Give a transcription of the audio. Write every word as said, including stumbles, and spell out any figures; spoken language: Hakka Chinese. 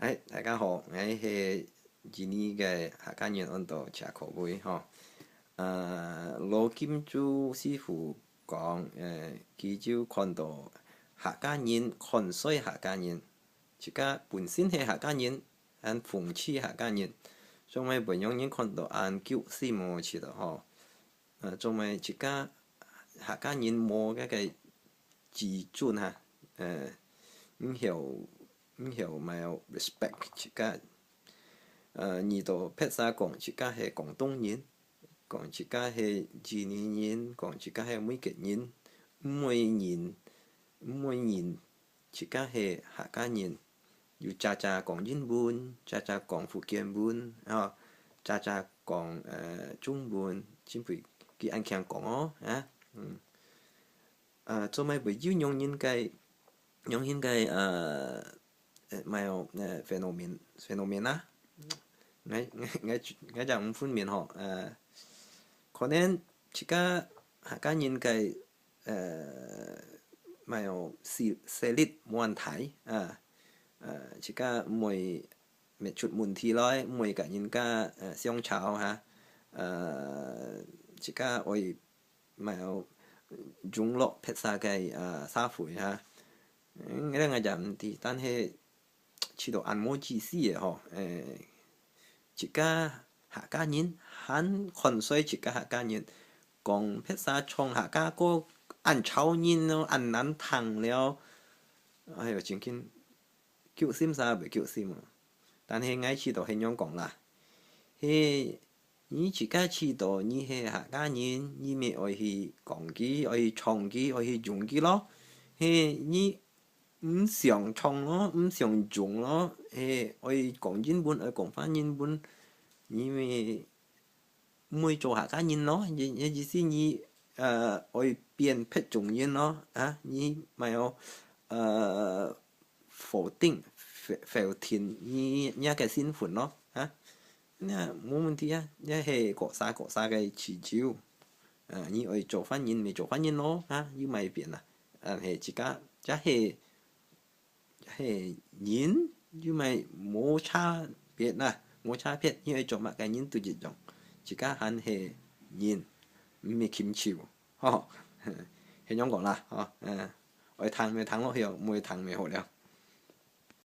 哎，大家好，𠊎係印尼个客家人，安到謝可偉吼。呃，羅金珠師傅講，呃，佢就看到客家人，看衰客家人，自家本身係客家人，恁風趣客家人，做麼會分人看到恁揪心哦，試著吼。呃，做麼自家客家人無該个自尊哈，呃，毋曉，毋曉麼个respect自家。呃，遇到別儕講自家係廣東人，講自家係印尼人，講自家係美國人，毋會認，毋會認自家係客家人，又常常講英文，常常講福建文，吼，常常講，呃，中文，真會佢恁慶講哦，啊，嗯。呃，做麼會有恁樣个，恁樣个，呃，呃，麼个，呃，phenomenon，phenomenon啊？𠊎，𠊎，𠊎，𠊎也毋分明吼，呃，可能自家客家人个，呃，麼个勢，勢力無恁大，啊，呃，自家毋會搣出問題來，毋會佮人家，呃，相吵哈，呃，自家愛 麼个，融入別儕个，呃，社會哈。嗯，這𠊎也毋知，但係試著恁無意思个吼，誒，自家客家人還看衰自家客家人，講別儕唱客家歌恁吵人咯，恁難聽了。哎喲，真經 揪心儕會揪心哦。但係𠊎試著係恁樣講啦，係，你自家試著你係客家人，你乜愛去講佢，愛去唱佢，愛去用佢咯。係，你毋想唱咯，毋想用咯，係，愛講英文，愛講番英文，你乜 毋會做客家人咯，也，也意思你，呃，愛變別種人咯，啊，你乜愛，呃，否定，否，否定你，你个身份咯，啊，該無問題啊，這係各儕各儕个自由，啊，你愛做番人，乜做番人咯，啊，又毋會變啊，啊，係自家，這係 係人，又毋係無差別啦，無差別，你愛做麼个人都一樣，自家還係人，毋係禽獸，吼，係恁樣講啦，吼，嗯，愛聽乜聽落去哦，毋愛聽乜好了。